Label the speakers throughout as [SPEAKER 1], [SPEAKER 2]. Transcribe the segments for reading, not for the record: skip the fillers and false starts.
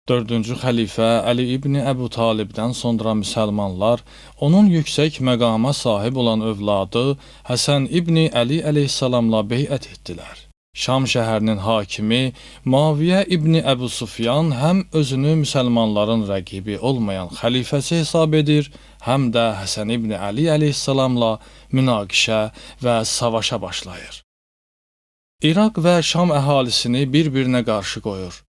[SPEAKER 1] Dördüncü xəlifə Əli ibn Əbu Talibdən sonra müsəlmanlar onun yüksək məqama sahib olan övladı Həsən ibn Əli əleyhissalamla beyət etdilər. Şam şəhərinin hakimi Muaviyə ibn Əbu Sufyan həm özünü müsəlmanların rəqibi olmayan xəlifəsi hesab edir, həm də Həsən ibn Əli əleyhissalamla münaqişə və savaşa başlayır. İraq və Şam əhalisini bir-birinə qarşı qoyur.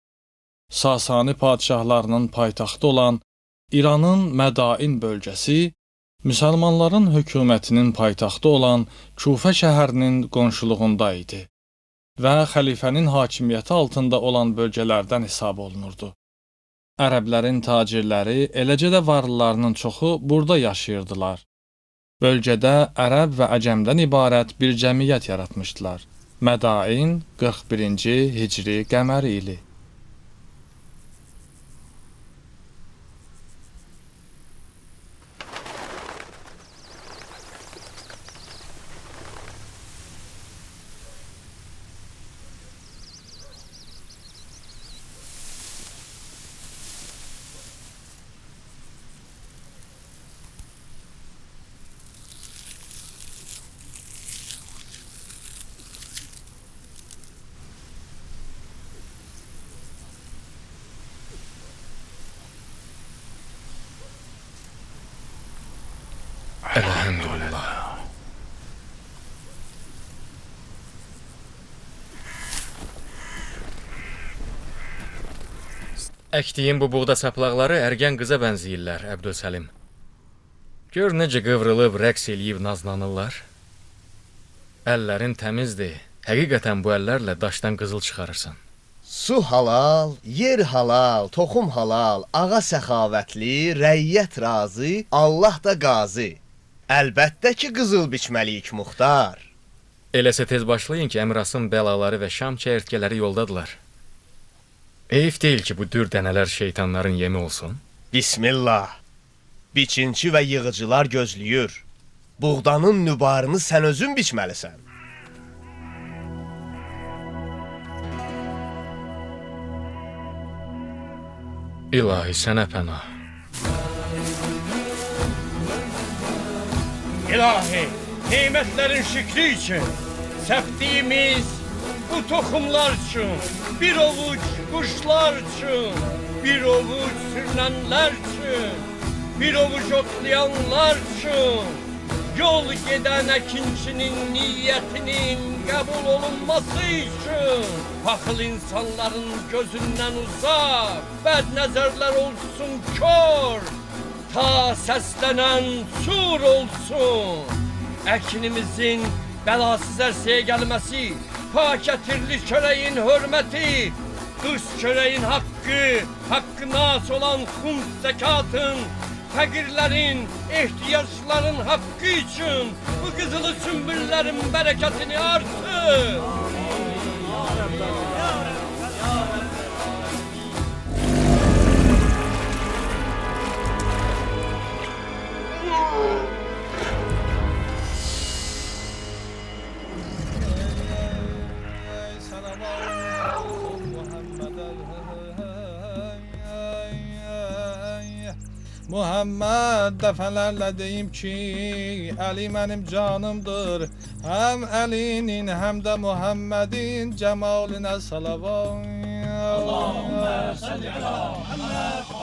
[SPEAKER 1] Sasani padşahlarının paytaxtı olan İranın Mədain bölgəsi, müsəlmanların hökumətinin paytaxtı olan Kufə şəhərinin qonşuluğunda idi və xəlifənin hakimiyyəti altında olan bölgələrdən hesab olunurdu. Ərəblərin tacirləri, eləcə də varlılarının çoxu burada yaşayırdılar. Bölgədə ərəb və əcəmdən ibarət bir cəmiyyət yaratmışdılar. Mədain 41-ci Hicri qəməri ili.
[SPEAKER 2] Elhamdülillah.
[SPEAKER 3] Əkdiyim bu buğda saplaqları ərgən qıza bənzəyirlər, Əbdülsəlim. Gör necə qıvrılıb, rəqs eləyib nazlanırlar. Əllərin təmizdir. Həqiqətən bu əllərlə daşdan qızıl çıxarırsan.
[SPEAKER 4] Su halal, yer halal, toxum halal, ağa səxavətli, rəiyyət razı, Allah da qazi. Əlbəttə ki, qızıl biçməliyik, muxtar.
[SPEAKER 3] Eləsə tez başlayın ki, Əmirasın bəlaları və Şam çəyirtkələri yoldadılar. Eyif deyil ki, bu dür dənələr şeytanların yemi olsun.
[SPEAKER 4] Bismillah. Biçinçi və yığıcılar gözləyir. Buğdanın nübarını sən özün biçməlisən.
[SPEAKER 3] İlahi, sənə pənah.
[SPEAKER 5] İlahi, nemətlərin şükri üçün, səpdiyimiz bu toxumlar üçün, bir ovuc quşlar üçün, bir ovuc sürünənlər üçün, bir ovuc otlayanlar üçün, yol gedən əkinçinin niyyətinin qəbul olunması üçün, paxıl insanların gözündən uzaq, bəd nəzərlər olsun kör, ta səslənən sur olsun. Əkinimizin bəlasız ərsəyə gəlməsi, pak ətirli çörəyin hörməti, qış çörəyin haqqı, haqqı nas olan xums zəkatın, fəqirlərin, ehtiyacların haqqı üçün bu qızılı sümbüllərin bərəkətini artır.
[SPEAKER 1] Muhammed dəfələrlə deyim ki, Əli mənim canımdır. Həm Əlinin, həm də Muhammedin cəmalinə salavat.
[SPEAKER 5] Allahümmə salli əla Muhammed.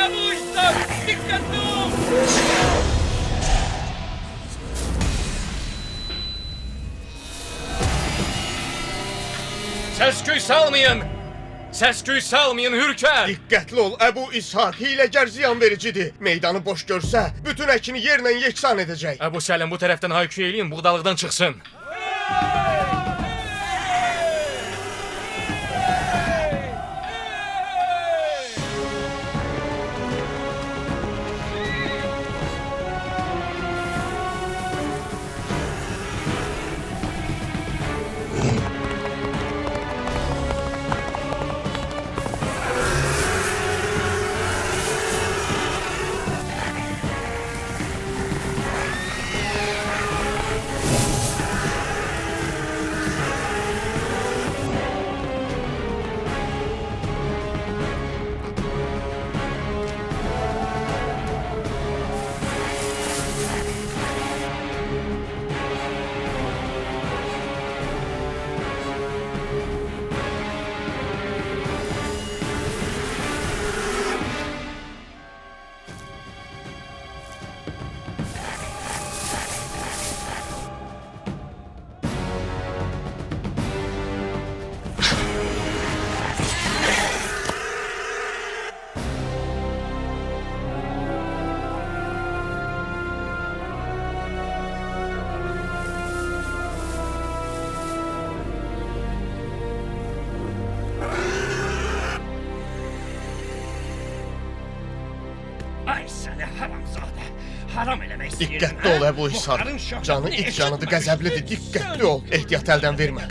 [SPEAKER 5] Əbu İshak, dikkatli ol!
[SPEAKER 3] Səs-küy salmayın! Səs-küy salmayın, hürkər!
[SPEAKER 4] Diqqətli ol, Əbu İshak, hiləgər ziyan vericidir. Meydanı boş görsə, bütün əkini yerlə yeksan edəcək.
[SPEAKER 3] Əbu Səlim, bu tərəfdən hayküy eləyin, buğdalıqdan çıxsın.
[SPEAKER 5] istəyirəm.
[SPEAKER 4] Diqqətli ol Əbu İshaq. Canı it canıdır, qəzəblidir. Diqqətli ol. Ehtiyat əldən vermə.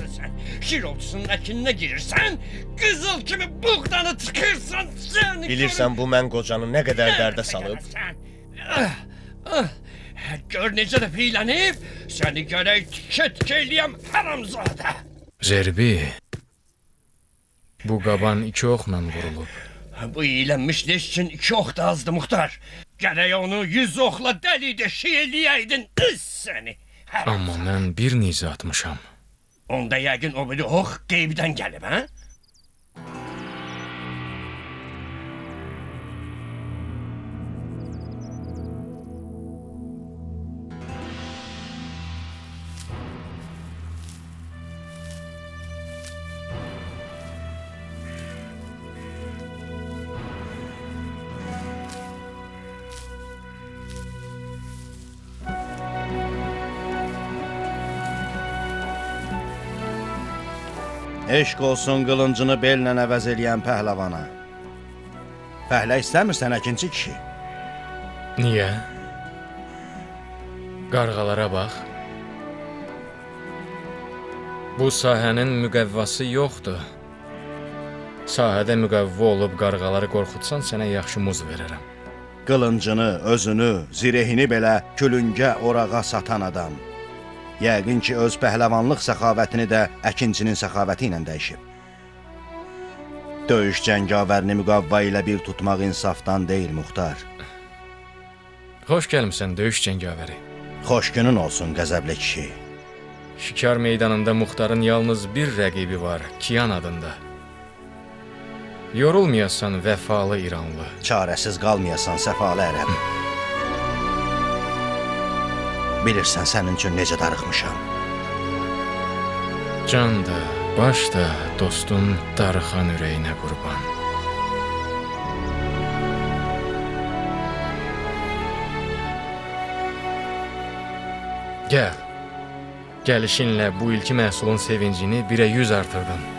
[SPEAKER 5] Şirovçusunun əkininə girirsən, qızıl kimi buğdanı tıxırsan.
[SPEAKER 4] Bilirsən bu mən qocanı nə qədər dərdə salıb?
[SPEAKER 5] Gör necə də piylənib, səni görək tikə-tikə eləyəm haramzadə.
[SPEAKER 3] Zərbi, bu qaban 2 oxla vurulub.
[SPEAKER 5] Bu iylənmiş leş üçün 2 ox da azdı Muxtar. Gərək onu 100 oxla dəli deşik eləyəydin, səni.
[SPEAKER 3] Amma mən bir nizə atmışam.
[SPEAKER 5] Onda yəqin o biri ox qeybdən gəlib, hə?
[SPEAKER 2] Eşq olsun qılıncını bellə əvəz eləyən pəhləvana. Fəhlə istəmirsən əkinçi kişi?
[SPEAKER 3] Niyə? Qarğalara bax. Bu sahənin müqəvvası yoxdur. Sahədə müqəvva olub qarğaları qorxutsan, sənə yaxşı muz verərəm.
[SPEAKER 2] Qılıncını, özünü, zirehini belə külüngə, orağa satan adam. Yəqin ki, öz pəhləvanlıq səxavətini də əkinçinin səxavəti ilə dəyişib. Döyüş cəngavərini müqavva ilə bir tutmaq insafdan deyil, Muxtar.
[SPEAKER 3] Xoş gəlmisən, döyüş cəngavəri.
[SPEAKER 2] Xoş günün olsun, qəzəbli kişi.
[SPEAKER 3] Şikar meydanında Muxtarın yalnız bir rəqibi var, Kiyan adında. Yorulmayasan vəfalı İranlı.
[SPEAKER 2] Çarəsiz qalmayasan səfalı ərəb. Bilirsən, sənin üçün necə darıxmışam.
[SPEAKER 3] Can da, baş da dostun darıxan ürəyinə qurban. Gəl. Gəlişinlə bu ilki məhsulun sevincini 1-ə 100 artırdın.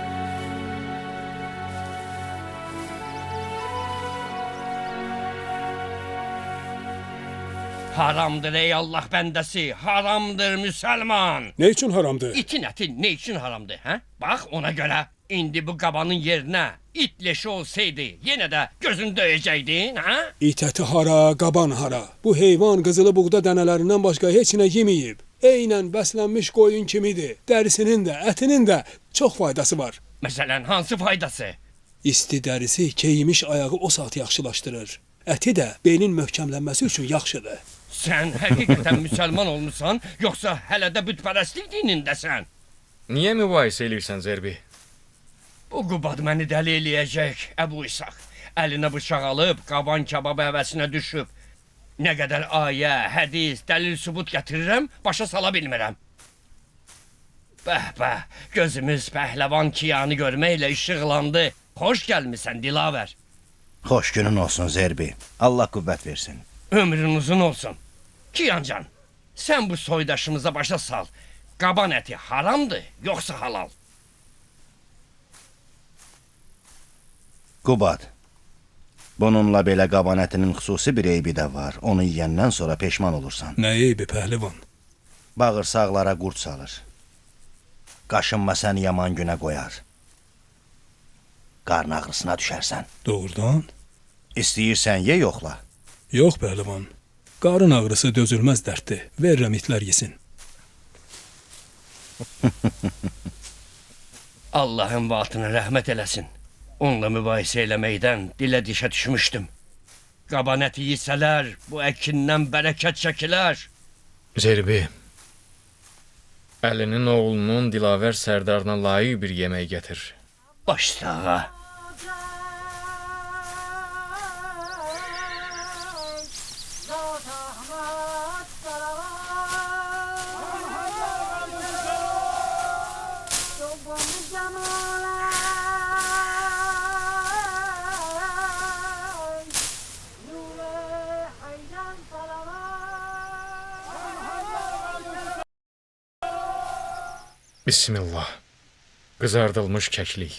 [SPEAKER 5] Haramdır ey Allah bəndəsi, haramdır müsəlman.
[SPEAKER 6] Ne üçün haramdır?
[SPEAKER 5] İtin əti ne üçün haramdır, hə? Bax ona görə, indi bu qabanın yerinə it leşi olsaydı, yenə də gözünü döyəcəydin, hə?
[SPEAKER 6] İt əti hara, qaban hara. Bu heyvan qızılı buğda dənələrindən başqa heç nə yeməyib. Eynən bəslənmiş qoyun kimidir. Dərisinin də, ətinin də çox faydası var.
[SPEAKER 5] Məsələn, hansı faydası?
[SPEAKER 6] İsti dərisi keyimiş ayağı o saat yaxşılaşdırır. Əti də belin möhkəmlənməsi üçün yaxşıdır.
[SPEAKER 5] Sən həqiqətən müsəlman olmusan, yoxsa hələ də bütpərəstlik dinindəsən?
[SPEAKER 3] Niyə mübahisə eləyirsən, Zərbi?
[SPEAKER 5] Bu Qubad məni dəli eləyəcək, Əbu İshaq. Əlinə bıçaq alıb, qaban kababı həvəsinə düşüb. Nə qədər ayə, hədis, dəlil sübut gətirirəm, başa sala bilmirəm. Bəh, bəh, gözümüz pəhləvan Kiyanı görməklə işıqlandı. Xoş gəlmisən, Dilavər.
[SPEAKER 2] Xoş günün olsun, Zərbi. Allah qüvvət versin.
[SPEAKER 5] Ömrün uzun olsun. Kiyancan, sən bu soydaşımıza başa sal. Qaban əti haramdır, yoxsa halal?
[SPEAKER 2] Qubad, bununla belə qaban ətinin xüsusi bir eybi də var. Onu yiyəndən sonra peşman olursan.
[SPEAKER 6] Nə eybi, pəhlivan?
[SPEAKER 2] Bağırsaqlara qurd salır. Qaşınma səni yaman günə qoyar. Qarın ağrısına düşərsən.
[SPEAKER 6] Doğrudan?
[SPEAKER 2] İstəyirsən ye, yoxla.
[SPEAKER 6] Yox, pəhlivan. Qarın ağrısı dözülməz dərddir. Verirəm itlər yesin.
[SPEAKER 5] Allahın vaatına rəhmət eləsin. Onunla mübahisə eləməkdən dilə dişə düşmüşdüm. Qaban əti yesələr, bu əkindən bərəkət çəkilər.
[SPEAKER 3] Zərbi, Əlinin oğlunun Dilavər sərdarına layiq bir yemək gətir.
[SPEAKER 5] Baş sağa.
[SPEAKER 3] Bismillah. Qızardılmış kəklik.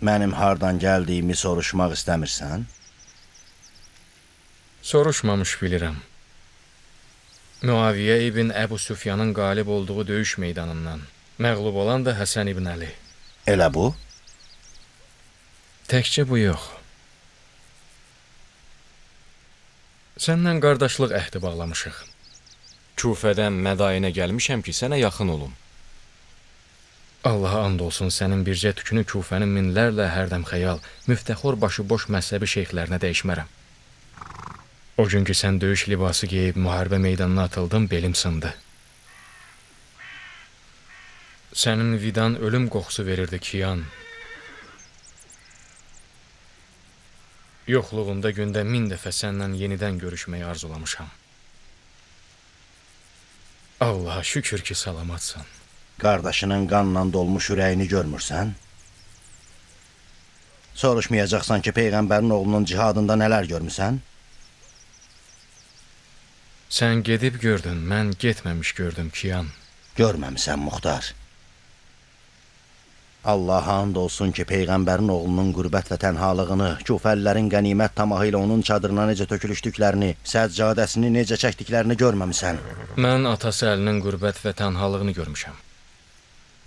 [SPEAKER 2] Mənim hardan gəldiyimi soruşmaq istəmirsən?
[SPEAKER 3] Soruşmamış bilirəm. Müaviyə ibn Əbu Süfyanın qalib olduğu döyüş meydanından. Məğlub olan da Həsən ibn Əli.
[SPEAKER 2] Elə bu?
[SPEAKER 3] Təkcə bu yox. Səndən qardaşlıq əhdi bağlamışıq. Kufədən Mədainə gəlmişəm ki, sənə yaxın olum. Allaha and olsun, sənin bircə tükünü Kufənin minlərlə hərdəm xəyal, müftəxor başıboş məzhəbi şeyxlərinə dəyişmərəm. O gün ki, sən döyüş libası geyib müharibə meydanına atıldın, belim sındı. Sənin vidan ölüm qoxusu verirdi Kiyan. Yoxluğunda gündə 1000 dəfə səndən yenidən görüşməyi arzulamışam. Allaha şükür ki, salamatsan.
[SPEAKER 2] Qardaşının qanla dolmuş ürəyini görmürsən? Soruşmayacaqsan ki, Peyğəmbərin oğlunun cihadında nələr görmüsən?
[SPEAKER 3] Sən gedib gördün, mən getməmiş gördüm Kiyan.
[SPEAKER 2] Görməmisən Muxtar. Allaha and olsun ki, Peyğəmbərin oğlunun qürbət və tənhalığını, Kufəlilərin qənimət tamahı ilə onun çadırına necə tökülüşdüklərini, səccadəsini necə çəkdiklərini görməmisən.
[SPEAKER 3] Mən atası Əlinin qürbət və tənhalığını görmüşəm.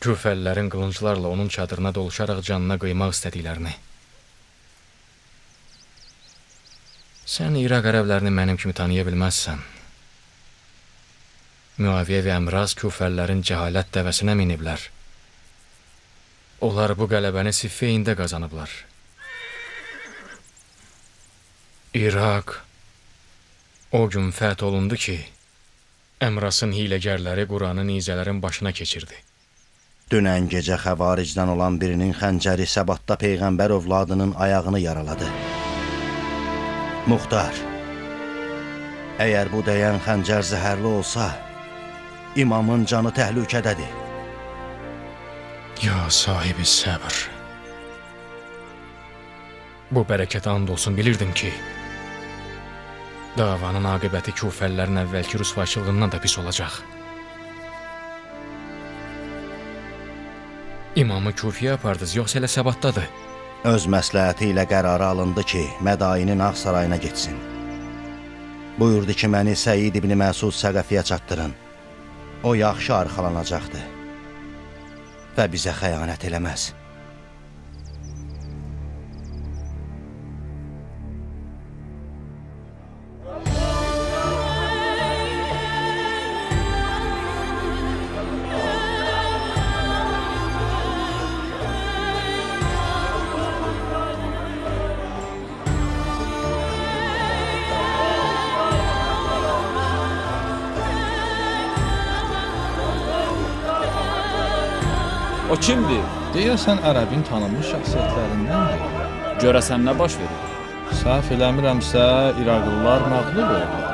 [SPEAKER 3] Kufəlilərin qılınclarla onun çadırına doluşaraq canına qıymaq istədiklərini. Sən İraq ərəblərini mənim kimi tanıya bilməzsən. Müaviyə və Əmraz Kufəlilərin cəhalət dəvəsinə miniblər. Onlar bu qələbəni Siffeyində qazanıblar. İraq o gün fəth olundu ki, Əmrasın hiləgərləri Quranı nizələrin başına keçirdi.
[SPEAKER 2] Dünən gecə xəvaricdən olan birinin xəncəri Səbatda Peyğəmbər övladının ayağını yaraladı. Muxtar, əgər bu dəyən xəncər zəhərli olsa, imamın canı təhlükədədir.
[SPEAKER 3] Ya sahibi səbr. Bu bərəkətə and olsun, bilirdim ki, davanın aqibəti Kufəlilərin əvvəlki rüsvayçılığından da pis olacaq. İmamı Kufiyə apardınız, yoxsa elə Səbatdadır?
[SPEAKER 2] Öz məsləhəti ilə qərara alındı ki, Mədainin Ağ Sarayına getsin. Buyurdu ki, məni Səid ibn Məsud Səqəfiyə çatdırın. O yaxşı arxalanacaqdır və bizə xəyanət eləməz.
[SPEAKER 7] O kimdir?
[SPEAKER 1] Deyəsən ərəbin tanınmış şəxsiyyətlərindəndir.
[SPEAKER 7] Görəsən nə baş verir?
[SPEAKER 1] Səhv eləmirəmsə, İraqlılar məğlub oldular.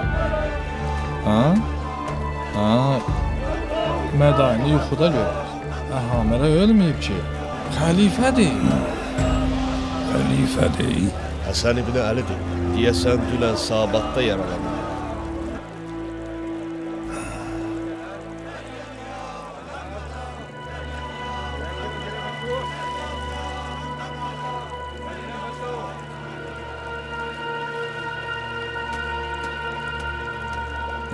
[SPEAKER 1] Ha? Ha? Mədaini yuxuda görür. Əhamərə ölməyib ki. Xəlifədir.
[SPEAKER 8] Xəlifədir?
[SPEAKER 4] Həsən ibn Əlidir. Deyəsən dünən Sabatda yaralanıb.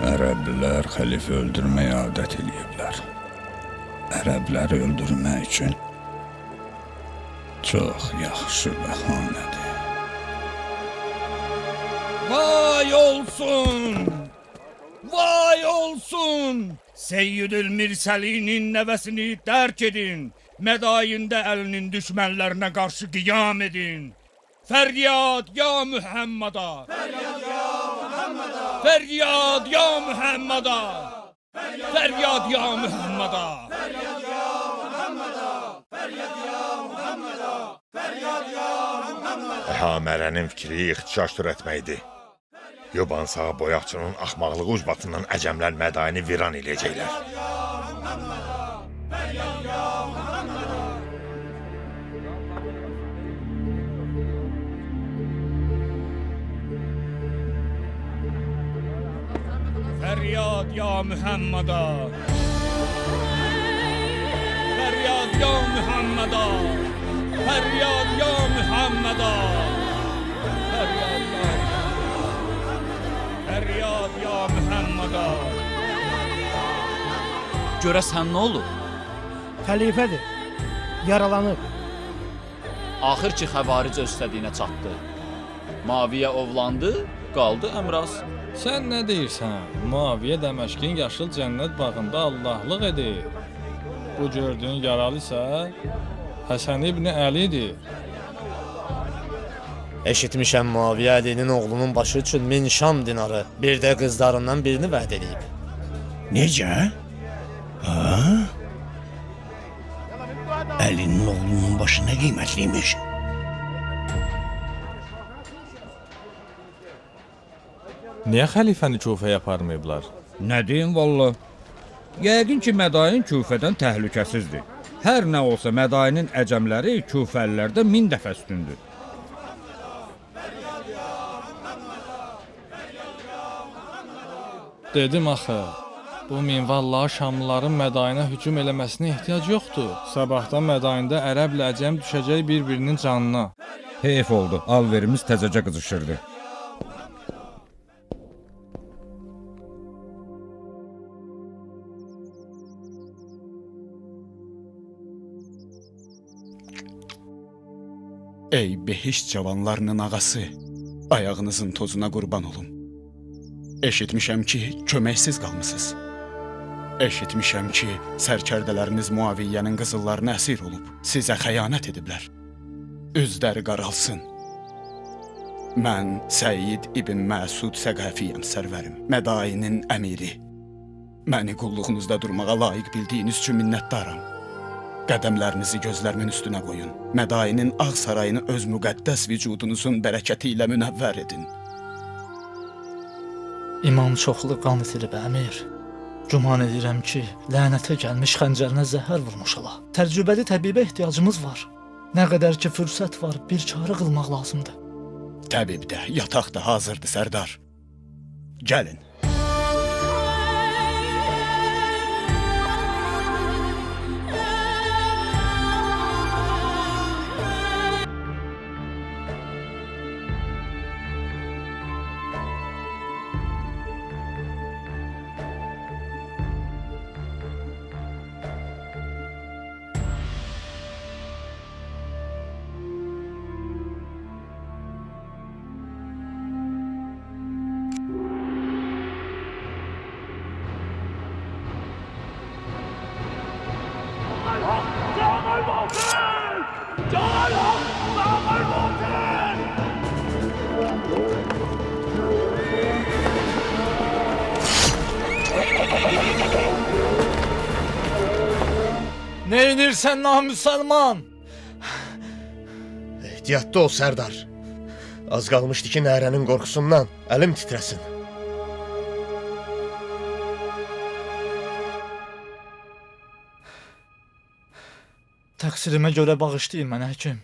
[SPEAKER 8] Ərəblər xəlifə öldürməyə adət eləyiblər. Ərəbləri öldürmək üçün çox yaxşı bəhanədir.
[SPEAKER 5] Vay olsun! Vay olsun! Seyyidül Mirsəlinin nəvəsini dərk edin. Mədaində əlinin düşmənlərinə qarşı qiyam edin. Fəryad ya Mühəmməda! Fəryad ya Mühəmməda! Fəryad ya Mühəmməda! Fəryad ya Mühəmməda! Fəryad ya Mühəmməda! Fəryad ya Mühəmməda! Fəryad ya Mühəmməda!
[SPEAKER 9] Əhamərənin fikri ixtişaş törətməkdir. Yoban sağ boyaqçının axmaqlığı ucbatından əcəmlər Mədaini viran eləyəcəklər.
[SPEAKER 5] Fəryad ya Mühəmməda! Fəryad ya Mühəmməda! Fəryad ya Mühəmməda! Fəryad ya Fəryad ya Mühəmməda!
[SPEAKER 7] Görəsən nə olub?
[SPEAKER 10] Xəlifədir. Yaralanıb.
[SPEAKER 7] Axır ki, xəvaric öz istədiyinə çatdı. Maviyə ovlandı, qaldı Əmraz.
[SPEAKER 1] Sən nə deyirsən? Muaviyə Dəməşqin yaşıl cənnət bağında Allahlıq edir. Bu gördüyün yaralı isə Həsən ibn Əlidir.
[SPEAKER 11] Eşitmişəm Muaviyə Əlinin oğlunun başı üçün 1000 Şam dinarı, bir də qızlarından birini vəd eləyib.
[SPEAKER 5] Necə? Ha? Əlinin oğlunun başı nə qiymətliymiş?
[SPEAKER 1] Niyə xəlifəni Kufəyə aparmayıblar?
[SPEAKER 12] Nə deyim valla? Yəqin ki, Mədain Kufədən təhlükəsizdir. Hər nə olsa Mədainin əcəmləri Kufəlilərdə 1000 dəfə üstündür.
[SPEAKER 1] Dedim axı, bu minvalla Şamlıların Mədainə hücum eləməsinə ehtiyac yoxdur. Sabahdan Mədaində ərəblə əcəm düşəcək bir-birinin canına.
[SPEAKER 12] Heyf oldu, alverimiz təzəcə qızışırdı.
[SPEAKER 8] Ey behişt cavanlarının ağası, ayağınızın tozuna qurban olum. Eşitmişəm ki, köməksiz qalmısınız. Eşitmişəm ki, sərkərdələriniz Muaviyyənin qızıllarına əsir olub, sizə xəyanət ediblər. Üzləri qaralsın. Mən Səid ibn Məsud Səqəfiyəm, sərvərim, Mədainin əmiri. Məni qulluğunuzda durmağa layiq bildiyiniz üçün minnətdaram. Qədəmlərinizi gözlərimin üstünə qoyun. Mədainin ağ sarayını öz müqəddəs vücudunuzun bərəkəti ilə münəvvər edin.
[SPEAKER 13] İmam çoxlu qan itirib, əmir. Güman edirəm ki, lənətə gəlmiş xəncərinə zəhər vurmuş ola. Təcrübəli təbibə ehtiyacımız var. Nə qədər ki fürsət var, bir çarə qılmaq lazımdır.
[SPEAKER 8] Təbib də, yataq da hazırdır, sərdar. Gəlin.
[SPEAKER 13] Neynirsən namüsəlman?
[SPEAKER 4] Ehtiyatlı ol Sərdar. Az qalmışdı ki, nərənin qorxusundan əlim titrəsin.
[SPEAKER 13] Təqsirimə görə bağışlayın mənə, həkim.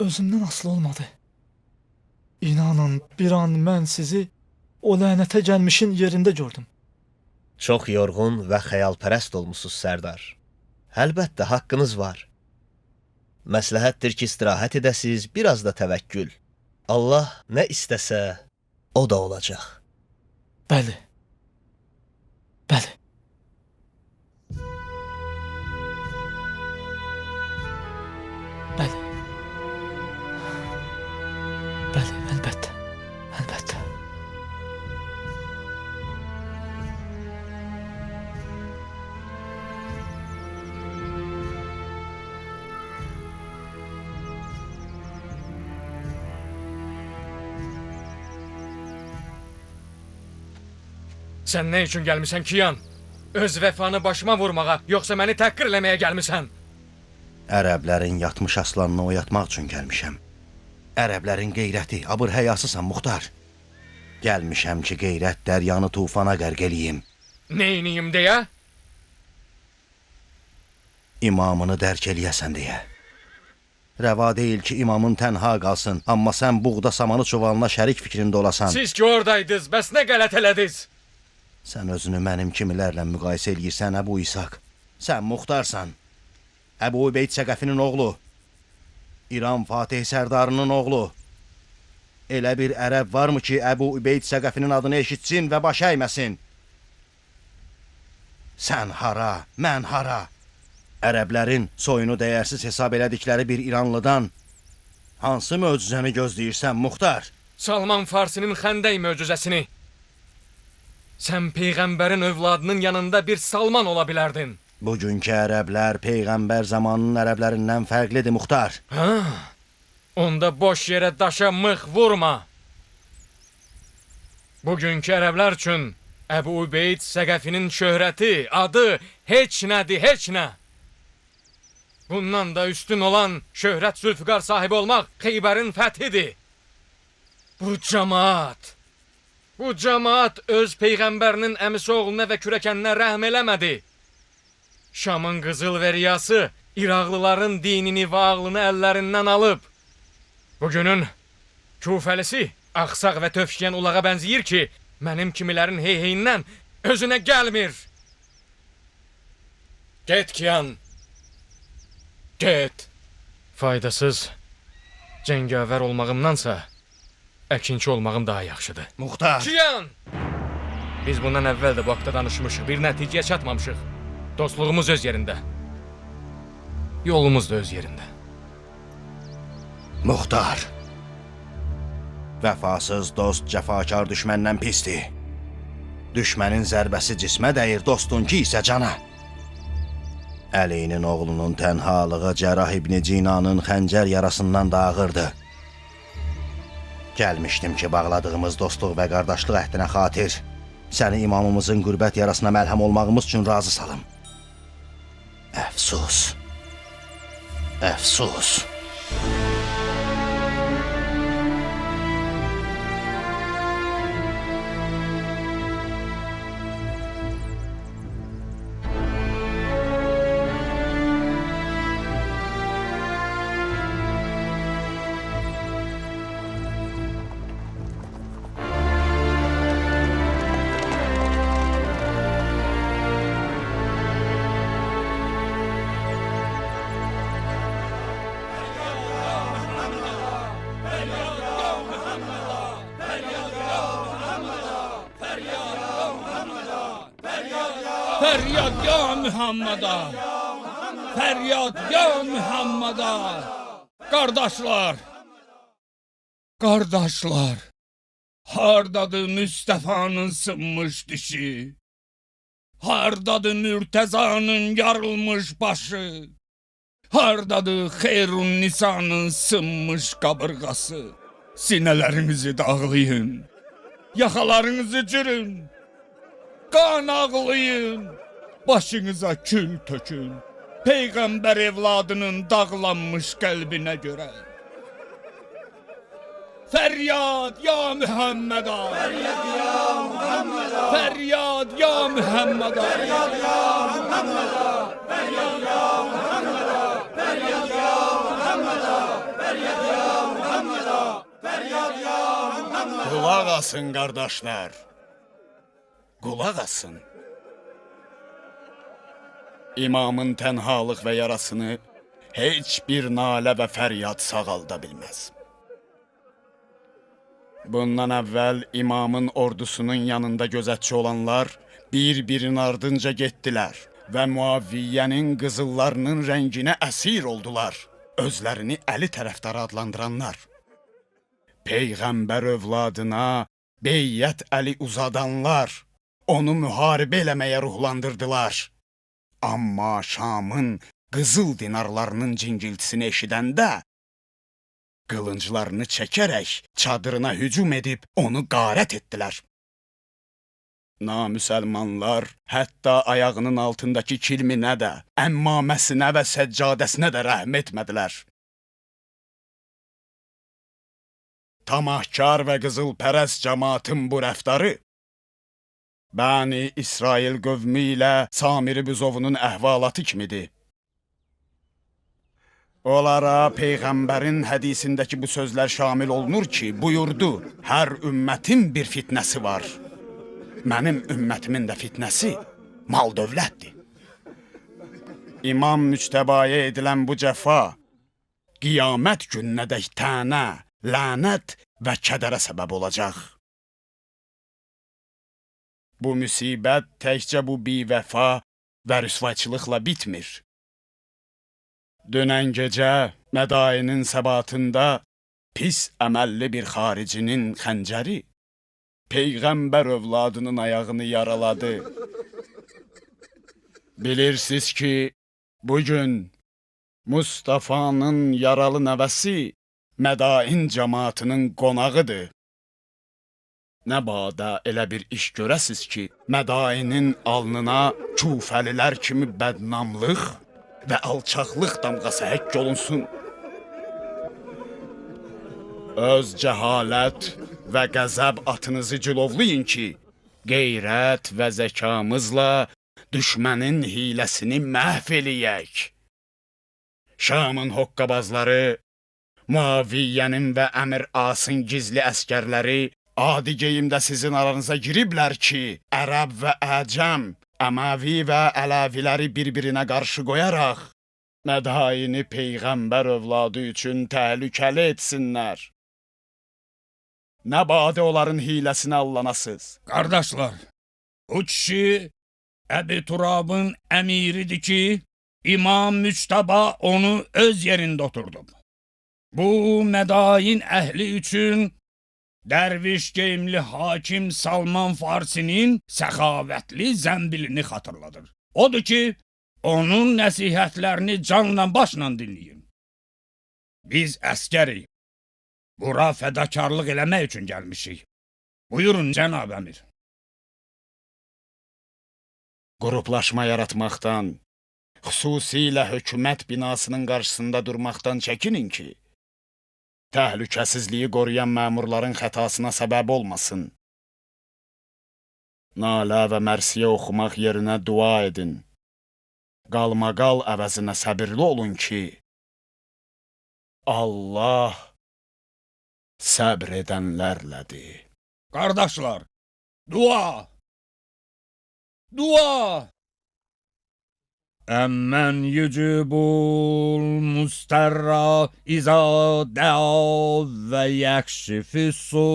[SPEAKER 13] Özümdən asılı olmadı. İnanın, bir an mən sizi o lənətə gəlmişin yerində gördüm.
[SPEAKER 4] Çox yorğun və xəyalpərəst olmusunuz, Sərdar. Əlbəttə, haqqınız var. Məsləhətdir ki, istirahət edəsiz, biraz da təvəkkül. Allah nə istəsə, o da olacaq.
[SPEAKER 13] Bəli. Bəli. Bəli. Bəli, əlbəttə. Əlbəttə.
[SPEAKER 3] Sən nə üçün gəlmisən Kiyan? Öz vəfanı başıma vurmağa, yoxsa məni təhqir eləməyə gəlmisən?
[SPEAKER 2] Ərəblərin yatmış aslanını oyatmaq üçün gəlmişəm. Ərəblərin qeyrəti, abır həyasısan Muxtar. Gəlmişəm ki, qeyrət dəryanı tufana qərq eləyim.
[SPEAKER 3] Neyniyim deyə?
[SPEAKER 2] İmamını dərk eləyəsən deyə. Rəva deyil ki, imamın tənha qalsın, amma sən buğda samanı çuvalına şərik fikrində olasan.
[SPEAKER 3] Siz ki oradaydınız, bəs nə qələt elədiniz?
[SPEAKER 2] Sən özünü mənim kimilərlə müqayisə eləyirsən, Əbu İshak. Sən Muxtarsan. Əbu Übeyd Səqəfinin oğlu. İran Fatih Sərdarının oğlu. Elə bir ərəb varmı ki, Əbu Übeyd Səqəfinin adını eşitsin və baş əyməsin? Sən hara, mən hara? Ərəblərin soyunu dəyərsiz hesab elədikləri bir İranlıdan hansı möcüzəni gözləyirsən, Muxtar?
[SPEAKER 3] Salman Farsinin xəndək möcüzəsini. Sən Peyğəmbərin övladının yanında bir Salman ola bilərdin.
[SPEAKER 2] Bugünkü ərəblər Peyğəmbər zamanının ərəblərindən fərqlidir, Muxtar.
[SPEAKER 3] Hə? Onda boş yerə daşa mıx vurma. Bugünkü ərəblər üçün Əbu Ubeyd Səqəfinin şöhrəti, adı heç nədir, heç nə. Bundan da üstün olan şöhrət Zülfüqar sahibi olmaq Xeybərin fəthidir. Bu cəmaat öz Peyğəmbərinin əmisi oğluna və kürəkəninə rəhm eləmədi. Şamın qızıl və riyası İraqlıların dinini və ağlını əllərindən alıb. Bugünün Kufəlisi axsaq və tövşüyən ulağa bənziyir ki, mənim kimilərin heyheyindən özünə gəlmir. Get Kiyan, get. Faydasız cəngavər olmağımdansa əkinçi olmağım daha yaxşıdır.
[SPEAKER 2] Muxtar!
[SPEAKER 3] Kiyan! Biz bundan əvvəl də bu haqda danışmışıq, bir nəticəyə çatmamışıq. Dostluğumuz öz yerində. Yolumuz da öz yerində.
[SPEAKER 2] Muxtar! Vəfasız dost cəfakar düşməndən pisdir. Düşmənin zərbəsi cismə dəyir, dostunki isə cana. Əlinin oğlunun tənhalığı Cərrah İbni Cinanın xəncər yarasından da ağırdı. Gəlmişdim ki, bağladığımız dostluq və qardaşlıq əhdinə xatir səni imamımızın qürbət yarasına məlhəm olmağımız üçün razı salım. Əfsus! Əfsus!
[SPEAKER 14] Fəryad ya Muhammeda! Fəryad ya Muhammeda! Qardaşlar! Qardaşlar! Hardadır Müstəfanın sınmış dişi? Hardadır Mürtəzanın yarılmış başı? Hardadır Xeyrun Nisanın sınmış qabırğası? Sinələrinizi dağlayın, yaxalarınızı cürün, qan ağlayın, başınıza kül tökün, Peyğəmbər evladının dağlanmış qəlbinə görə. Fəryad ya Muhammeda! Fəryad ya Muhammeda! Fəryad ya Muhammeda! Fəryad ya Muhammeda! Fəryad ya Muhammeda! Fəryad ya Muhammeda! Fəryad ya Muhammeda! Fəryad ya Muhammeda!
[SPEAKER 8] Qulaq asın qardaşlar! Qulaq asın! İmamın tənhalıq və yarasını heç bir nalə və fəryad sağalda bilməz. Bundan əvvəl imamın ordusunun yanında gözətçi olanlar bir-birinin ardınca getdilər və Muaviyyənin qızıllarının rənginə əsir oldular. Özlərini Əli tərəfdarı adlandıranlar. Peyğəmbər övladına beyyət əli uzadanlar onu müharibə eləməyə ruhlandırdılar. Amma Şamın qızıl dinarlarının cingiltisini eşidəndə qılınclarını çəkərək çadırına hücum edib onu qarət etdilər. Namüsəlmanlar hətta ayağının altındakı kilminə də, əmmaməsinə və səccadəsinə də rəhm etmədilər. Tamahkar və qızılpərəst cəmaatın bu rəftarı Bəni İsrail qövmü ilə Samiri büzovunun əhvalatı kimidir. Onlara Peyğəmbərin hədisindəki bu sözlər şamil olunur ki, buyurdu, hər ümmətin bir fitnəsi var. Mənim ümmətimin də fitnəsi mal dövlətdir. İmam Müctəbaya edilən bu cəfa, qiyamət gününədək tənə, lənət və kədərə səbəb olacaq. Bu müsibət təkcə bu bivəfa və rüsvayçılıqla bitmir. Dünən gecə Mədainin səbatında pis əməlli bir xaricinin xəncəri Peyğəmbər övladının ayağını yaraladı. Bilirsiniz ki, bugün Mustafanın yaralı nəvəsi Mədain cəmaatının qonağıdır. Nə badə elə bir iş görəsiz ki, Mədainin alnına Kufəlilər kimi bədnamlıq və alçaqlıq damğası həkk olunsun. Öz cəhalət və qəzəb atınızı cilovlayın ki, qeyrət və zəkamızla düşmənin hiləsini məhv eləyək. Şamın hoqqabazları, Muaviyyənin və Əmir Asın gizli əskərləri adi geyimdə sizin aranıza giriblər ki, Ərəb və Əcəm, Əməvi və Ələviləri bir-birinə qarşı qoyaraq Mədaini Peyğəmbər övladı üçün təhlükəli etsinlər. Nə badə onların hiləsinə allanasız.
[SPEAKER 14] Qardaşlar, bu kişi Əbi Turabın əmiridir ki, İmam Müctəba onu öz yerində oturdub. Bu Mədain əhli üçün dərviş geyimli hakim Salman Farsinin səxavətli zəmbilini xatırladır. Odur ki, onun nəsihətlərini canla başla dinləyin. Biz əskərik. Bura fədakarlıq eləmək üçün gəlmişik. Buyurun, cənab əmir.
[SPEAKER 8] Qruplaşma yaratmaqdan, xüsusilə hökumət binasının qarşısında durmaqdan çəkinin ki, təhlükəsizliyi qoruyan məmurların xətasına səbəb olmasın. Nalə və mərsiyə oxumaq yerinə dua edin. Qalmaqal əvəzinə səbirli olun ki, Allah səbr edənlərlədir.
[SPEAKER 14] Qardaşlar, dua! Dua! Əmmən yücübul müstərra izə dəa və yəkşifüssu.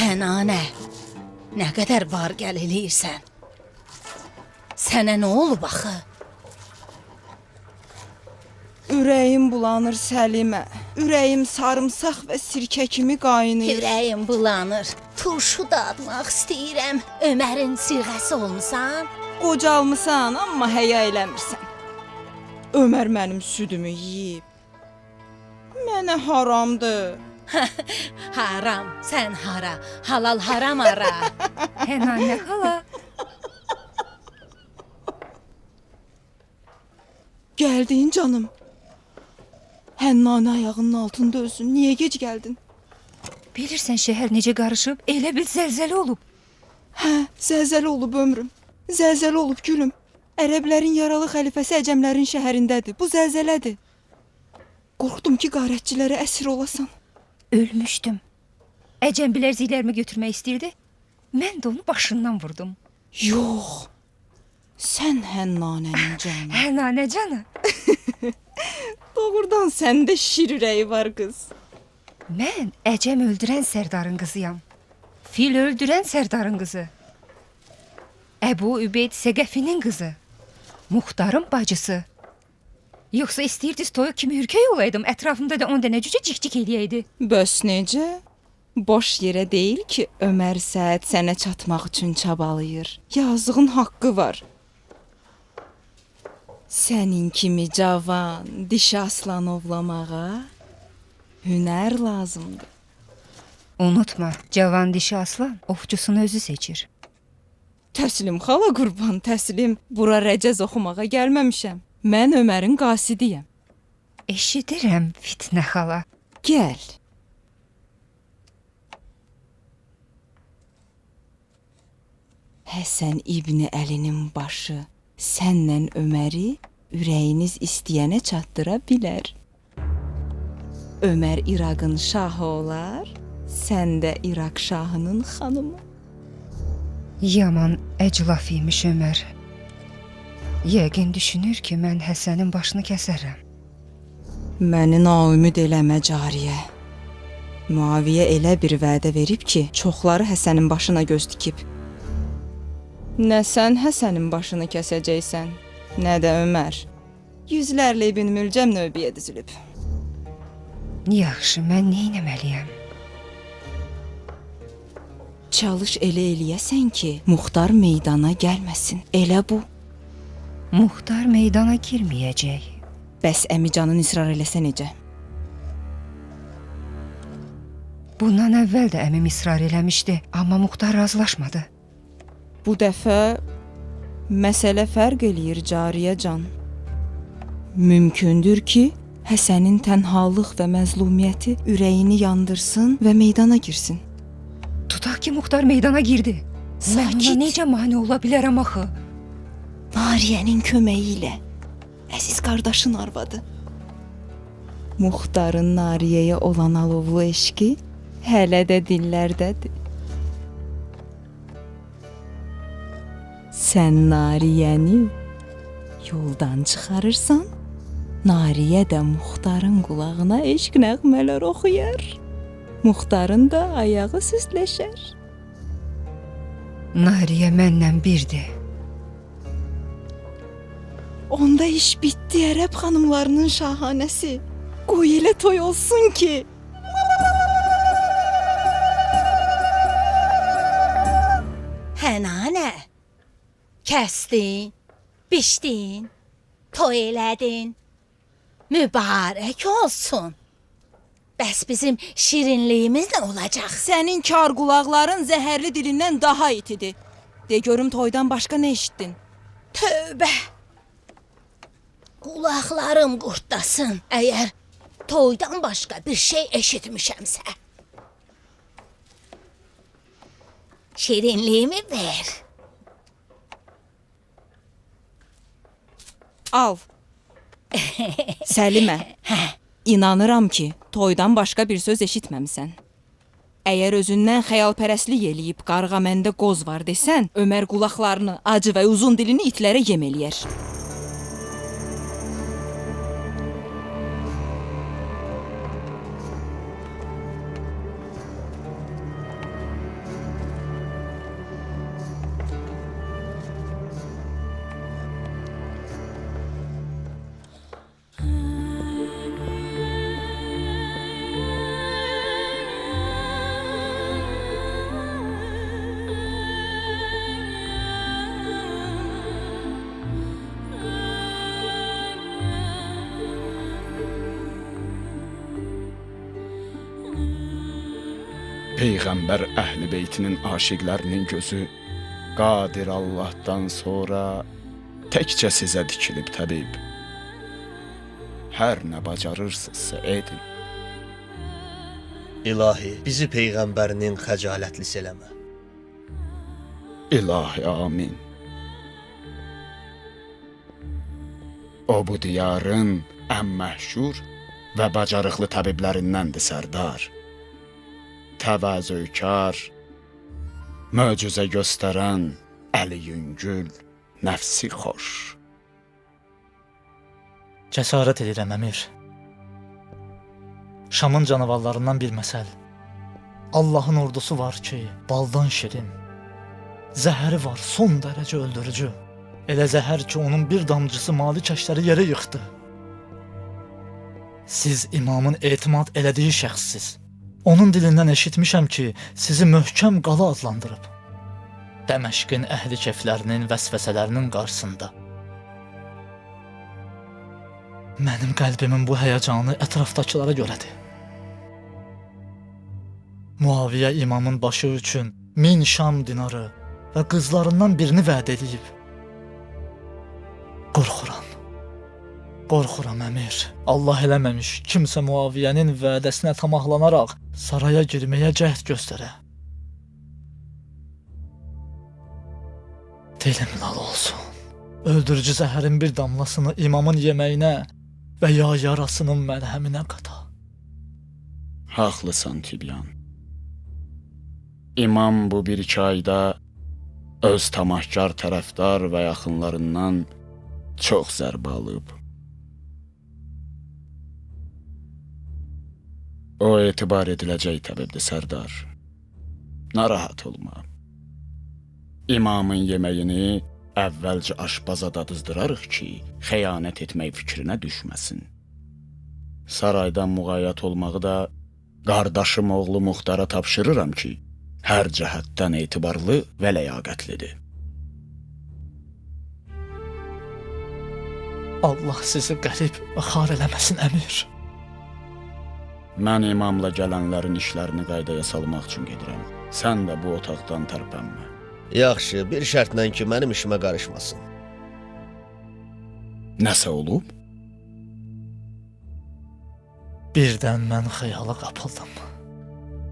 [SPEAKER 15] Hənanə, nə qədər var gəl eləyirsən? Sənə nə olub axı?
[SPEAKER 16] Ürəyim bulanır Səlimə. Ürəyim sarımsaq və sirkə kimi qaynayır.
[SPEAKER 15] Ürəyim bulanır. Turşu dadmaq istəyirəm. Ömərin siğəsi olmusan?
[SPEAKER 16] Qocalmısan, amma həya eləmirsən. Ömər mənim südümü yeyib. Mənə haramdır.
[SPEAKER 15] Haram, sən hara, halal haram ara.
[SPEAKER 17] Hənanə xala.
[SPEAKER 16] Gəldin canım. Hənanə ayağının altında ölsün. Niyə gec gəldin?
[SPEAKER 17] Bilirsən şəhər necə qarışıb, elə bil zəlzələ olub.
[SPEAKER 16] Hə, zəlzələ olub ömrüm. Zəlzələ olub gülüm. Ərəblərin yaralı xəlifəsi əcəmlərin şəhərindədir. Bu zəlzələdir. Qorxdum ki, qarətçilərə əsir olasan.
[SPEAKER 17] Ölmüşdüm. Əcəm bilərziklərimi götürmək istəyirdi. Mən də onu başından vurdum.
[SPEAKER 16] Yox. Sən Hənanənin canı.
[SPEAKER 17] Hənanə canı.
[SPEAKER 16] Doğrudan səndə şir ürəyi var qız.
[SPEAKER 17] Mən əcəm öldürən sərdarın qızıyam. Fil öldürən sərdarın qızı. Əbu Übeyd Səqəfinin qızı. Muxtarın bacısı. Yoxsa istəyirdiniz toyuq kimi ürkək olaydım, ətrafımda da 10 dənə cücə cik-cik eləyəydi.
[SPEAKER 16] Bəs necə? Boş yerə deyil ki, Ömər Səad sənə çatmaq üçün çabalayır. Yazığın haqqı var. Sənin kimi cavan, dişi aslan ovlamağa hünər lazımdır.
[SPEAKER 17] Unutma, cavan dişi aslan ovçusunu özü seçir.
[SPEAKER 16] Təslim xala qurban, təslim. Bura rəcəz oxumağa gəlməmişəm. Mən Ömərin qasidiyəm.
[SPEAKER 17] Eşidirəm, Fitnə xala.
[SPEAKER 16] Gəl. Həsən İbni Əlinin başı sənlə Öməri ürəyiniz istəyənə çatdıra bilər. Ömər İraqın şahı olar, sən də İraq şahının xanımı.
[SPEAKER 17] Yaman əclaf imiş Ömər. Yəqin düşünür ki, mən Həsənin başını kəsərəm.
[SPEAKER 16] Məni naümid eləmə cariyə. Müaviyə elə bir vədə verib ki, çoxları Həsənin başına göz dikib. Nə sən Həsənin başını kəsəcəksən, nə də Ömər. Yüzlərlə İbn Mülcəm növbəyə düzülüb.
[SPEAKER 17] Yaxşı, mən nə etməliyəm?
[SPEAKER 16] Çalış elə eləyəsən ki, Muxtar meydana gəlməsin. Elə bu.
[SPEAKER 17] Muxtar meydana girməyəcək.
[SPEAKER 16] Bəs əmicanın israr eləsə necə?
[SPEAKER 17] Bundan əvvəl də əmim israr eləmişdi, amma Muxtar razılaşmadı.
[SPEAKER 16] Bu dəfə məsələ fərq eləyir cariyə can. Mümkündür ki, Həsənin tənhalıq və məzlumiyyəti ürəyini yandırsın və meydana girsin.
[SPEAKER 17] Tutaq ki, Muxtar meydana girdi.
[SPEAKER 16] Sakit.
[SPEAKER 17] Mən ona necə mane ola bilərəm axı?
[SPEAKER 16] Nariyənin köməyi ilə. Əziz qardaşın arvadı. Muxtarın Nariyəyə olan alovlu eşqi hələ də dillərdədir. Sən Nariyəni yoldan çıxarırsan, Nariyə də Muxtarın qulağına eşq nəğmələr oxuyar. Muxtarın da ayağı süstləşər.
[SPEAKER 17] Nariyə mənlə birdir.
[SPEAKER 16] Onda iş bitdi ərəb xanımlarının şahanəsi. Qoy elə toy olsun ki.
[SPEAKER 15] Hənanə, kəsdin, biçdin, toy elədin. Mübarək olsun. Bəs bizim şirinliyimiz nə olacaq?
[SPEAKER 16] Sənin kar qulaqların zəhərli dilindən daha itidir. De görüm toydan başqa nə eşitdin?
[SPEAKER 15] Tövbə! Qulaqlarım qurtlasın əgər toydan başqa bir şey eşitmişəmsə. Şirinliyimi ver.
[SPEAKER 16] Al. Səlimə, inanıram ki, toydan başqa bir söz eşitməmisən. Əgər özündən xəyalpərəstlik eləyib qarğa məndə qoz var desən, Ömər qulaqlarını, acı və uzun dilini itlərə yem eləyər.
[SPEAKER 8] Peyğəmbər əhl-i beytinin aşiqlərinin gözü qadir Allahdan sonra təkcə sizə dikilib təbib. Hər nə bacarırsınızsa edin.
[SPEAKER 4] İlahi, bizi Peyğəmbərinin xəcalətlisi eləmə.
[SPEAKER 8] İlahi, amin. O bu diyarın ən məşhur və bacarıqlı təbiblərindəndir sərdar. Təvazökar, möcüzə göstərən, əli yüngül, nəfsi xoş.
[SPEAKER 13] Cəsarət edirəm, əmir. Şamın canavarlarından bir məsəl. Allahın ordusu var ki, baldan şirin. Zəhəri var, son dərəcə öldürücü. Elə zəhər ki, onun bir damcısı malik əşləri yerə yıxdı. Siz imamın etimad elədiyi şəxssiz. Onun dilindən eşitmişəm ki, sizi möhkəm qala adlandırıb. Dəməşqin əhli keflərinin vəsvəsələrinin qarşısında. Mənim qəlbimin bu həyəcanı ətrafdakılara görədir. Muaviyə imamın başı üçün 1000 Şam dinarı və qızlarından birini vəd edib. Qorxuram. Qorxuram əmir. Allah eləməmiş kimsə Muaviyənin vədəsinə tamahlanaraq saraya girməyə cəhd göstərə. Dilim lal olsun. Öldürücü zəhərin bir damlasını imamın yeməyinə və ya yarasının məlhəminə qata.
[SPEAKER 8] Haqlısan Tibyan. İmam bu bir iki ayda öz tamahkar tərəfdar və yaxınlarından çox zərbə alıb. O etibar ediləcək təbibdir sərdar. Narahat olma. İmamın yeməyini əvvəlcə aşpaza dadızdırarıq ki, xəyanət etmək fikrinə düşməsin. Saraydan müğayət olmağı da qardaşım oğlu Muxtara tapşırıram ki, hər cəhətdən etibarlı və ləyaqətlidir.
[SPEAKER 13] Allah sizi qərib və xar eləməsin əmir.
[SPEAKER 8] Mən imamla gələnlərin işlərini qaydaya salmaq üçün gedirəm. Sən də bu otaqdan tərpənmə.
[SPEAKER 4] Yaxşı, bir şərtlə ki, mənim işimə qarışmasın.
[SPEAKER 8] Nəsə olub?
[SPEAKER 13] Birdən mən xəyala qapıldım.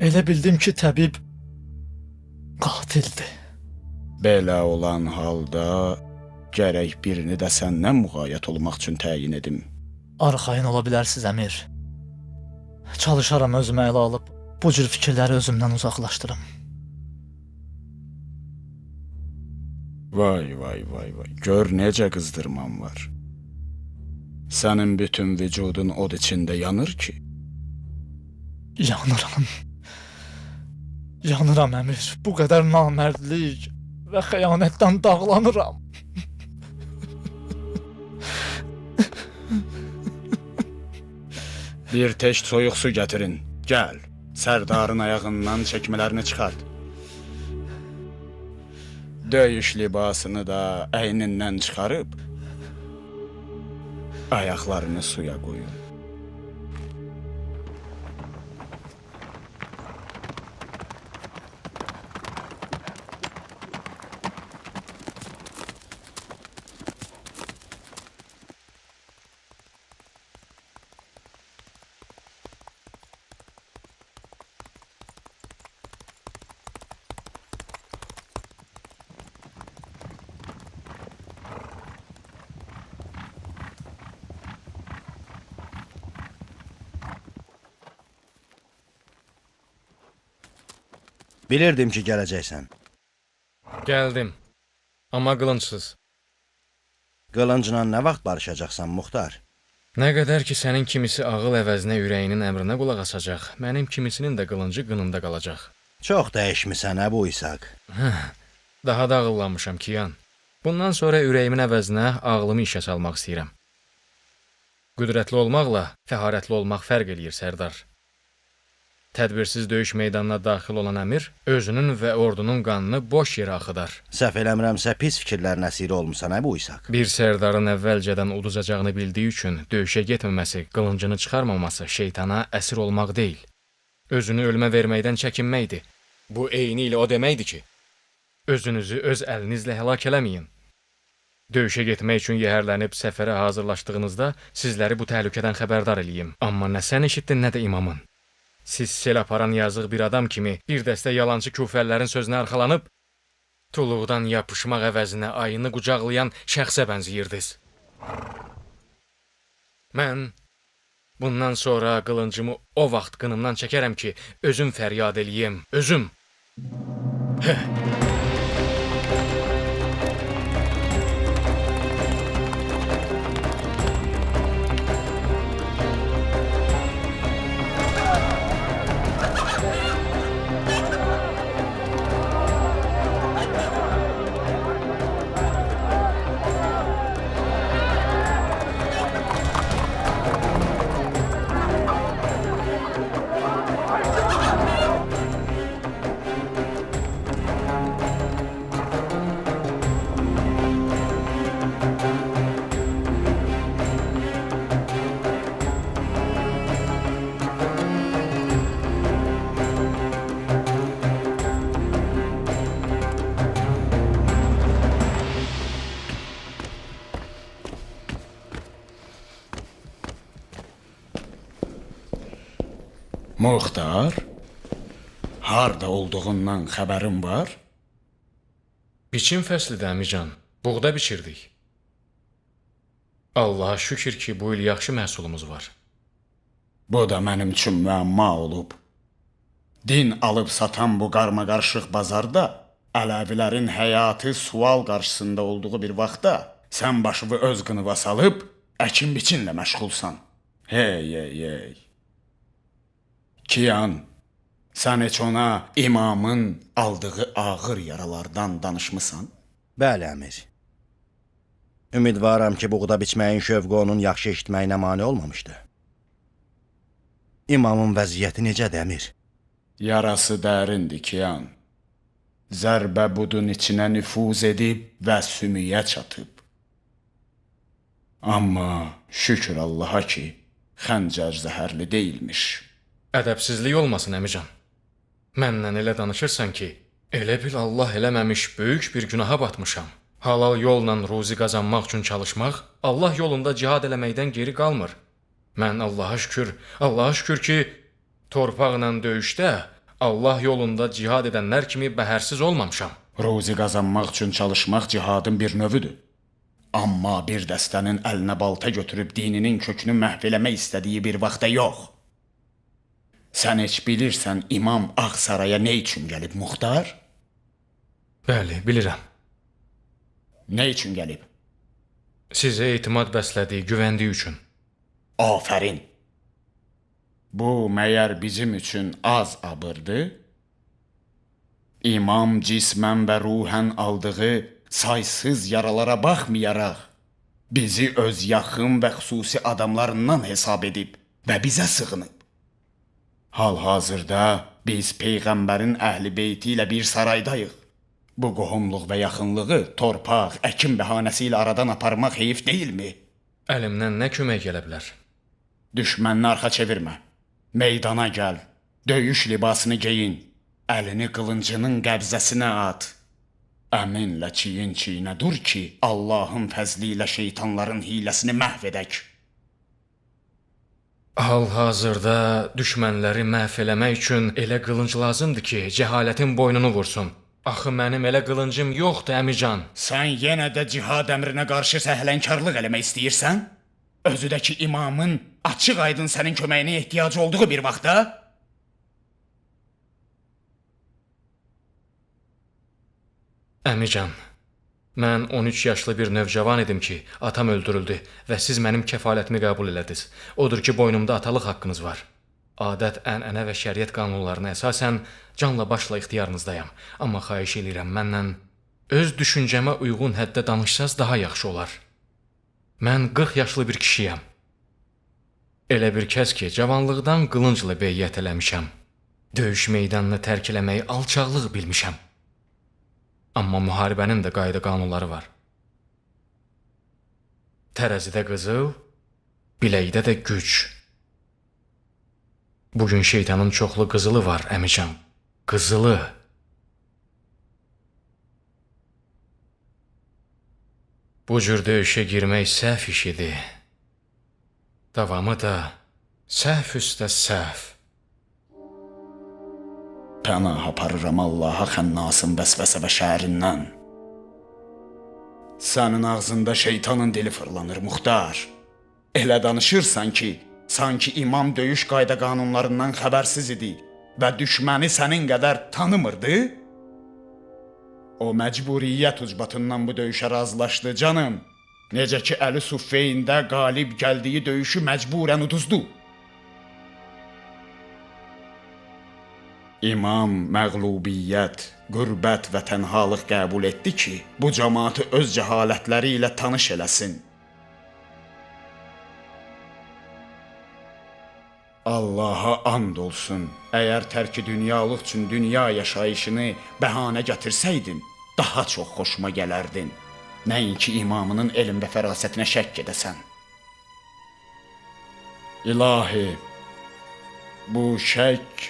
[SPEAKER 13] Elə bildim ki, təbib qatildir.
[SPEAKER 8] Belə olan halda gərək birini də səndən müğayət olmaq üçün təyin edim.
[SPEAKER 13] Arxayın ola bilərsiniz, əmir. Çalışaram özümə ələ alıb, bu cür fikirləri özümdən uzaqlaşdırım.
[SPEAKER 8] Vay, vay, vay, vay. Gör necə qızdırmam var. Sənin bütün vücudun od içində yanır ki.
[SPEAKER 13] Yanıram. Yanıram, əmir. Bu qədər namərdlik və xəyanətdən dağlanıram.
[SPEAKER 8] Bir teş soyuq su gətirin. Gəl, sərdarın ayağından çəkmələrini çıxart. Döyüş libasını da əynindən çıxarıb, ayaqlarını suya qoyun.
[SPEAKER 2] Bilirdim ki, gələcəksən.
[SPEAKER 3] Gəldim, amma qılıncsız.
[SPEAKER 2] Qılıncla nə vaxt barışacaqsan, Muxtar?
[SPEAKER 3] Nə qədər ki, sənin kimisi ağıl əvəzinə ürəyinin əmrinə qulaq asacaq, mənim kimisinin də qılıncı qınında qalacaq.
[SPEAKER 2] Çox dəyişmisən, Əbu İshaq.
[SPEAKER 3] Daha da ağıllanmışam, Kiyan. Bundan sonra ürəyimin əvəzinə ağlımı işə salmaq istəyirəm. Qüdrətli olmaqla fəharətli olmaq fərq eləyir, sərdar. Tədbirsiz döyüş meydanına daxil olan əmir özünün və ordunun qanını boş yerə axıdar.
[SPEAKER 2] Səhv eləmirəmsə pis fikirlərin əsiri olmusan, Əbu İshaq.
[SPEAKER 3] Bir sərdarın əvvəlcədən uduzacağını bildiyi üçün döyüşə getməməsi, qılıncını çıxarmaması şeytana əsir olmaq deyil. Özünü ölümə verməkdən çəkinməkdir. Bu eyni ilə o deməkdir ki, özünüzü öz əlinizlə həlak eləməyin. Döyüşə getmək üçün yəhərlənib səfərə hazırlaşdığınızda sizləri bu təhlükədən xəbərdar eləyim. Amma nə sən eşitdin, nə də imamın. Siz sel aparan yazıq bir adam kimi bir dəstə yalancı küfəllərin sözünə arxalanıb, tuluqdan yapışmaq əvəzinə ayını qucaqlayan şəxsə bənziyirdiniz. Mən bundan sonra qılıncımı o vaxt qınımdan çəkərəm ki, özüm fəryad eləyim, özüm. Heh.
[SPEAKER 8] Muxtar, harda olduğundan xəbərin var?
[SPEAKER 3] Biçim fəslidir əmican, buğda biçirdik. Allaha şükür ki, bu il yaxşı məhsulumuz var.
[SPEAKER 8] Bu da mənim üçün müəmma olub. Din alıb satan bu qarmaqarışıq bazarda ələvilərin həyatı sual qarşısında olduğu bir vaxtda sən başını öz qınıva salıb əkin-biçinlə məşğulsan. Hey, hey, hey. Kiyan, sən heç ona imamın aldığı ağır yaralardan danışmısan?
[SPEAKER 2] Bəli, əmir. Ümidvaram ki, buğda biçməyin şövqü onun yaxşı eşitməyinə mane olmamışdı. İmamın vəziyyəti necədir, əmir?
[SPEAKER 8] Yarası dərindir, Kiyan. Zərbə budun içinə nüfuz edib və sümüyə çatıb. Amma şükür Allaha ki, xəncər zəhərli deyilmiş.
[SPEAKER 3] Ədəbsizlik olmasın, əmican. Mənlə elə danışırsan ki, elə bil Allah eləməmiş böyük bir günaha batmışam. Halal yolla ruzi qazanmaq üçün çalışmaq, Allah yolunda cihad eləməkdən geri qalmır. Mən Allaha şükür, Allaha şükür ki, torpaqla döyüşdə Allah yolunda cihad edənlər kimi bəhərsiz olmamışam.
[SPEAKER 8] Ruzi qazanmaq üçün çalışmaq cihadın bir növüdür. Amma bir dəstənin əlinə balta götürüb dininin kökünü məhv eləmək istədiyi bir vaxtda yox. Sən heç bilirsən İmam Ağsaraya nə üçün gəlib, Muxtar?
[SPEAKER 3] Bəli, bilirəm.
[SPEAKER 8] Nə üçün gəlib?
[SPEAKER 3] Sizə etimad bəslədiyi, güvəndiyi üçün.
[SPEAKER 8] Afərin! Bu, məyər bizim üçün az abırdı? İmam cismən və ruhən aldığı saysız yaralara baxmayaraq, bizi öz yaxın və xüsusi adamlarından hesab edib və bizə sığınıb. Hal-hazırda biz Peyğəmbərin əhl-i beyti ilə bir saraydayıq. Bu qohumluq və yaxınlığı torpaq, əkin bəhanəsi ilə aradan aparmaq heyif deyilmi?
[SPEAKER 3] Əlimdən nə kömək gələ bilər?
[SPEAKER 8] Düşmənini arxa çevirmə. Meydana gəl, döyüş libasını geyin, əlini qılıncının qəbzəsinə at. Əminlə çiyin çiyinə dur ki, Allahın fəzli ilə şeytanların hiləsini məhv edək.
[SPEAKER 3] Hal-hazırda düşmənləri məhv eləmək üçün elə qılınc lazımdır ki, cəhalətin boynunu vursun. Axı mənim elə qılıncım yoxdur, əmican.
[SPEAKER 8] Sən yenə də cihad əmrinə qarşı səhlənkarlıq eləmək istəyirsən? Özü də ki, imamın açıq aydın sənin köməyinə ehtiyacı olduğu bir vaxtda?
[SPEAKER 3] Əmican, mən 13 yaşlı bir növcavan idim ki, atam öldürüldü və siz mənim kəfalətimi qəbul elədiniz. Odur ki, boynumda atalıq haqqınız var. Adət, ənənə və şəriət qanunlarına əsasən canla başla ixtiyarınızdayam. Amma xahiş eləyirəm, mənlə öz düşüncəmə uyğun həddə danışsaz daha yaxşı olar. Mən 40 yaşlı bir kişiyəm. Elə bir kəs ki, cavanlıqdan qılıncla beyyət eləmişəm. Döyüş meydanını tərk eləməyi alçaqlıq bilmişəm. Amma müharibənin də qayda qanunları var. Tərəzidə qızıl, biləkdə də güc. Bugün şeytanın çoxlu qızılı var, əmican. Qızılı. Bu cür döyüşə girmək səhv işidir. Davamı da səhv üstə səhv.
[SPEAKER 8] Pənah aparıram Allaha xənnasın vəsvəsə və şərindən. Sənin ağzında şeytanın dili fırlanır, Muxtar. Elə danışırsan ki, sanki imam döyüş qayda qanunlarından xəbərsiz idi və düşməni sənin qədər tanımırdı. O məcburiyyət ucbatından bu döyüşə razılaşdı, canım. Necə ki, Əli Suffeyndə qalib gəldiyi döyüşü məcburən uduzdu. İmam məğlubiyyət, qürbət və tənhalıq qəbul etdi ki, bu cəmaatı öz cəhalətləri ilə tanış eləsin. Allaha and olsun, əgər tərki dünyalıq üçün dünya yaşayışını bəhanə gətirsəydin, daha çox xoşuma gələrdin. Nəinki imamının elm və fərasətinə şəkk edəsən. İlahi, bu şəkk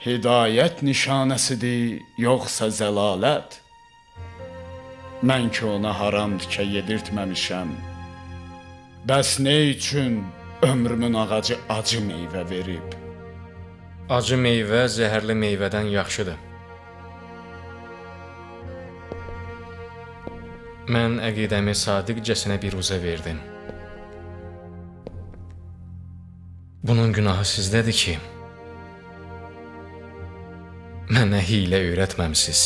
[SPEAKER 8] hidayət nişanəsidir, yoxsa zəlalət? Mən ki ona haram tikə yedirtməmişəm. Bəs nə üçün ömrümün ağacı acı meyvə verib?
[SPEAKER 3] Acı meyvə zəhərli meyvədən yaxşıdır. Mən əqidəmi sadiqcəsinə biruzə verdim. Bunun günahı sizdədir ki, mənə hiylə öyrətməmisiz.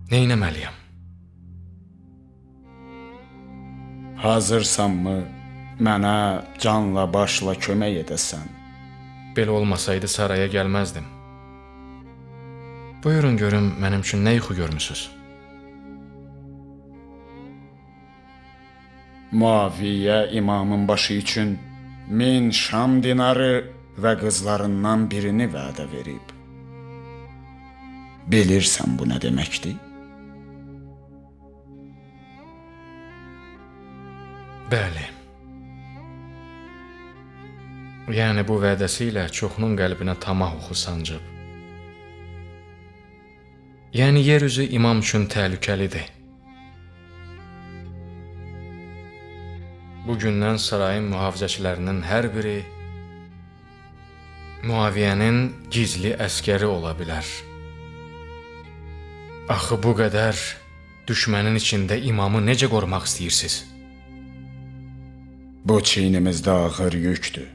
[SPEAKER 3] Neynəməliyəm?
[SPEAKER 8] Hazırsanmı mənə canla başla kömək edəsən?
[SPEAKER 3] Belə olmasaydı saraya gəlməzdim. Buyurun görüm mənim üçün nə yuxu görmüsünüz?
[SPEAKER 8] Muaviyə imamın başı üçün 1000 Şam dinarı və qızlarından birini vədə verib. Bilirsən bu nə deməkdir?
[SPEAKER 3] Bəli. Yəni bu vədəsi ilə çoxunun qəlbinə tamah oxu sancıb. Yəni yer üzü imam üçün təhlükəlidir. Bugündən sarayın mühafizəçilərinin hər biri Muaviyənin gizli əskəri ola bilər. Axı bu qədər düşmənin içində imamı necə qorumaq istəyirsiniz?
[SPEAKER 8] Bu çiynimizdə ağır yükdür.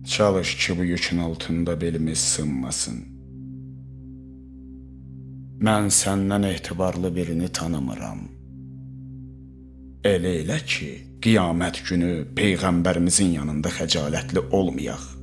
[SPEAKER 8] Çalış ki, bu yükün altında belimiz sınmasın. Mən səndən etibarlı birini tanımıram. Elə elə ki, qiyamət günü Peyğəmbərimizin yanında xəcalətli olmayaq.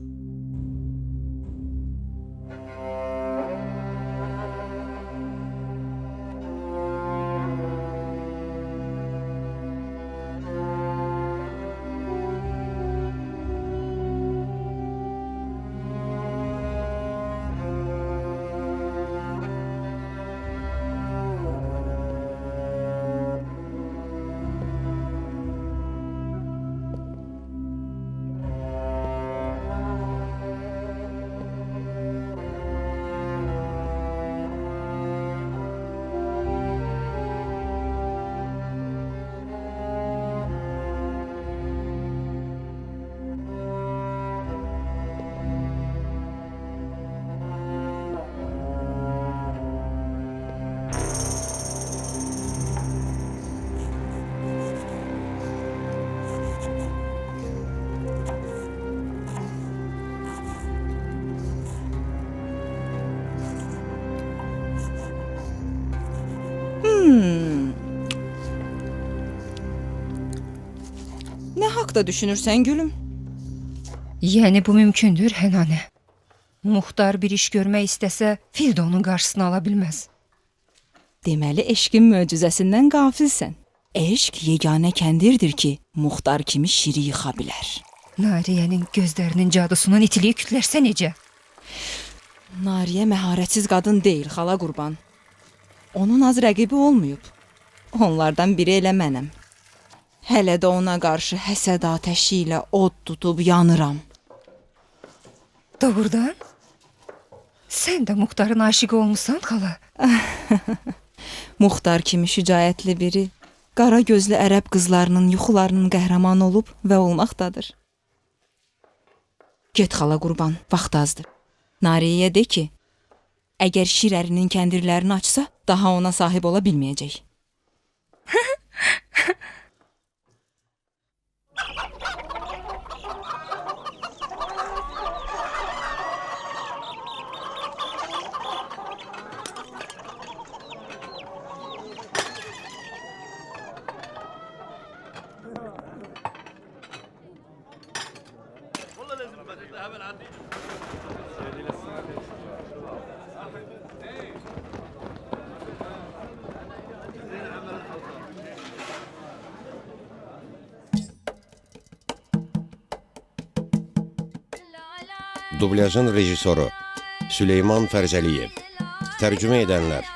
[SPEAKER 16] Nə haqda düşünürsən gülüm?
[SPEAKER 17] Yəni bu mümkündür, Hənanə. Muxtar bir iş görmək istəsə, fil də onun qarşısını ala bilməz.
[SPEAKER 16] Deməli, eşqin möcüzəsindən qafilsən. Eşq yeganə kəndirdir ki, Muxtar kimi şiri yıxa bilər.
[SPEAKER 17] Nariyənin gözlərinin cadusunun itiliyi kütlərsə necə?
[SPEAKER 16] Nariyə məharətsiz qadın deyil, xala qurban. Onun az rəqibi olmayıb. Onlardan biri elə mənəm. Hələ də ona qarşı həsəd atəşi ilə od tutub yanıram.
[SPEAKER 17] Doğrudan? Sən də Muxtarın aşiqi olmusan, xala?
[SPEAKER 16] Muxtar kimi şücaətli biri, qara gözlü ərəb qızlarının yuxularının qəhrəmanı olub və olmaqdadır. Get xala qurban, vaxt azdır. Nariyəyə de ki, əgər şir ərinin kəndirlərini açsa, daha ona sahib ola bilməyəcək.
[SPEAKER 18] Dublyajın rejissoru Süleyman Fərzəliyev. Tərcümə edənlər: